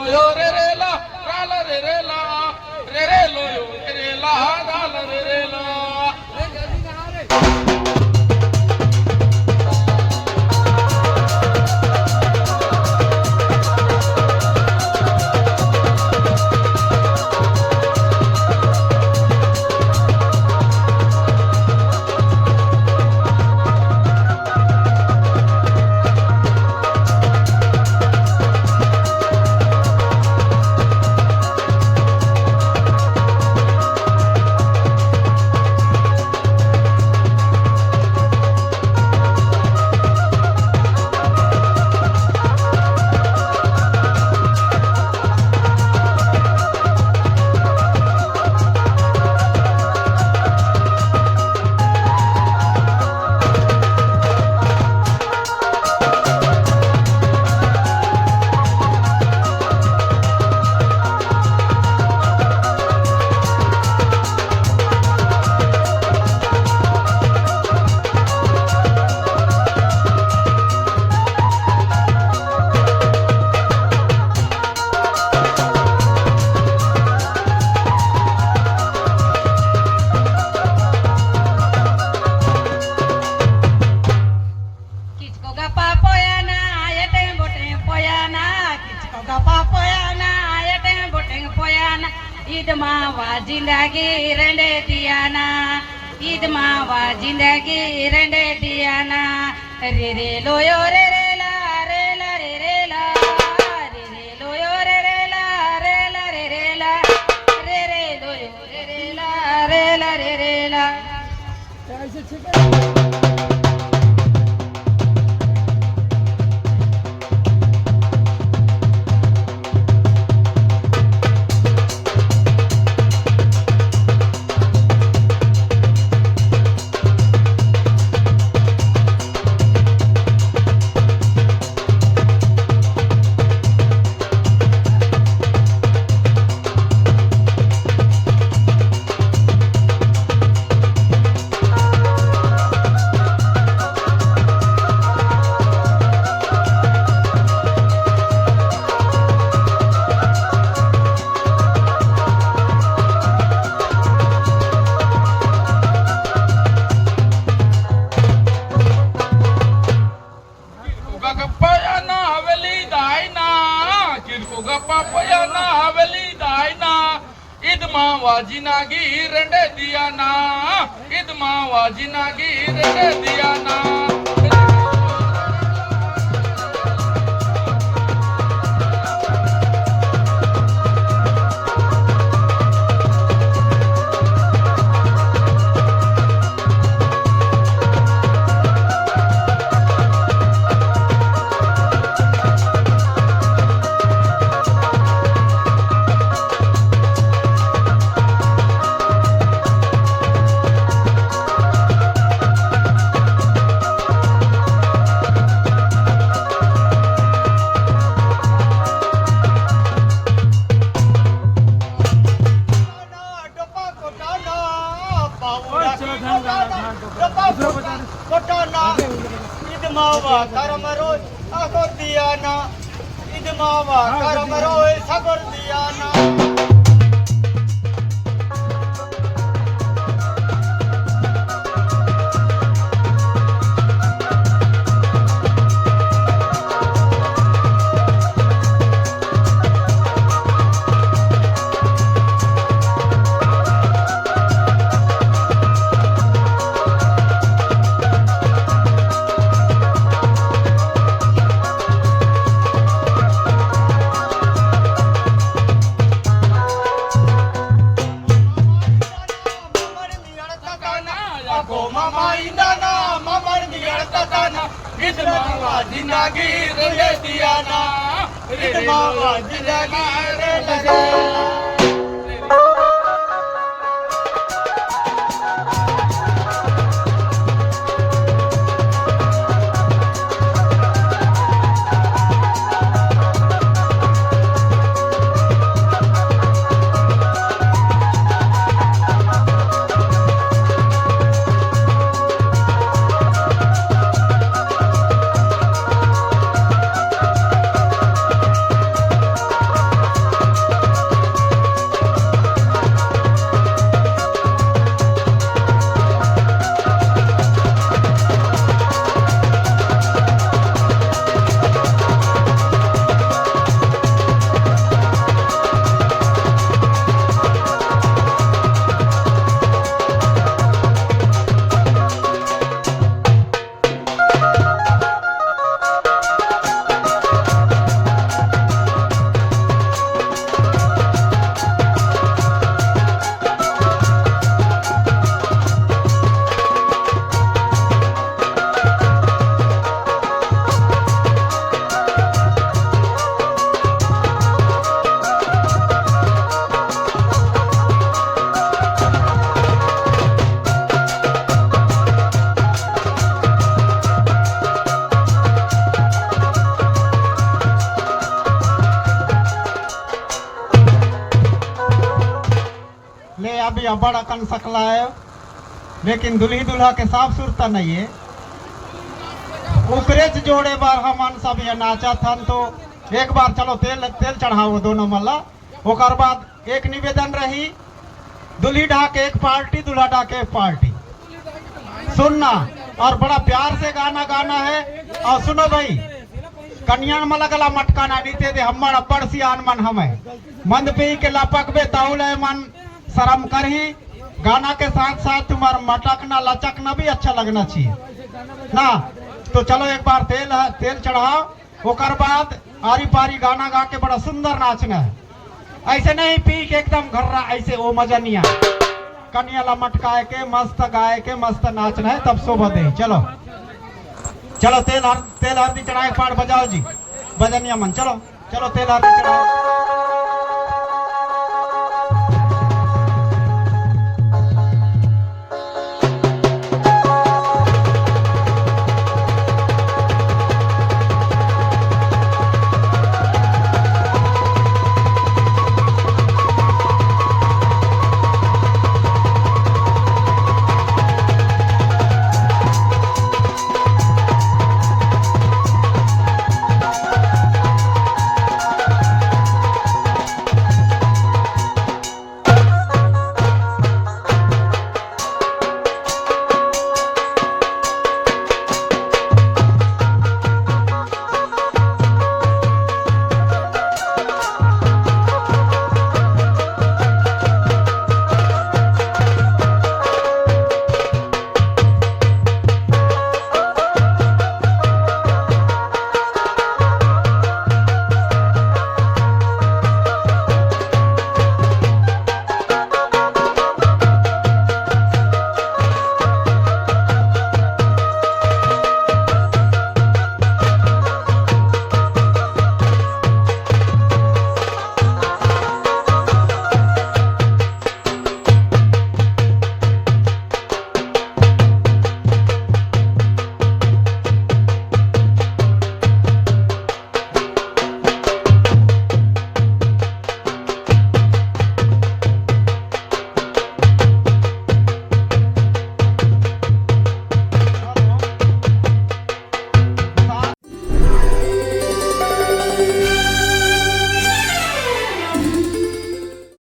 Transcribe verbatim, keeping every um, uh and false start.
यो रे रे ला, रा ला रे रे ला, रे रे लो यो रे रे ला, रा ला रे रे ला। किचको गपा पोयाना, एटे बोटे पोयाना, किचको गपा पोयाना, एटे बोटे पोयाना, ईद मावा जिंदगी रेंडे दियाना, ईद मावा जिंदगी रेंडे दियाना, रे रे लोयो रे रे ला, रे ला रे रे ला, रे रे लोयो रे रे ला, रे ला रे रे ला, रे रे लोयो रे रे ला, रे ला रे रे ला। किरको गप्पा पया ना हवेली दाई ना, किरको गप्पा पया ना हवेली दाई ना, ईद मावा जिंदगी रेंडे दियाना, ईद मावा जिंदगी रेंडे दियाना। डोपा कोटाना, पाउडा की कोटाना, डोपा कोटाना, ईद मावा करम रोय सगोर दियाना, ईद मावा करम रोय सगोर दियाना। मामा इंदाना, मामा नियड़ तताना, ईद मावा जिंदगी रेंडे दियाना, ईद मावा जिंदगी रेंडे दियाना। बड़ अकन सकला हे, लेकिन दुल्ही दुल्हा के साफ सुरता नइ हे। ओकरेच जोड़े बर हमन सब ये नाचत हन, तो एक बार चलो तेल, तेल चढ़ाओ दोनों मन ला। ओकर बाद एक निवेदन रही, दुल्ही डहा के एक पार्टी, दूल्हा डहा के एक पार्टी। सुनना, और बड़ा प्यार से गाना गाना हे। और सुनो भाई, कनिया मन ला गला मटकाना नइ ते दे, हमर अब्बड़ सियान मन हवय। मंद पी के लपकबे तहू ले मन शरम करही। गाना के साथ साथ तुम्हार मटकना लचकना भी अच्छा लगना चाहिए ना। तो चलो एक बार तेल, तेल चढ़ाओ, ओकर बाद आरी पारी गाना गा के बड़ा सुंदर नाचना हे। ऐसे नहीं पी के एकदम घर्रा, ऐसे वो मजा नइ आय। कनिया ला मटकाए के मस्त गाए के मस्त नाचना हे, तब शोभा दे। चलो, चलो तेल हर, तेल हरदी चढ़ाए के पाट बजाओ जी, बजनिया मन। चलो, चलो तेल हरदी चढ़ाओ।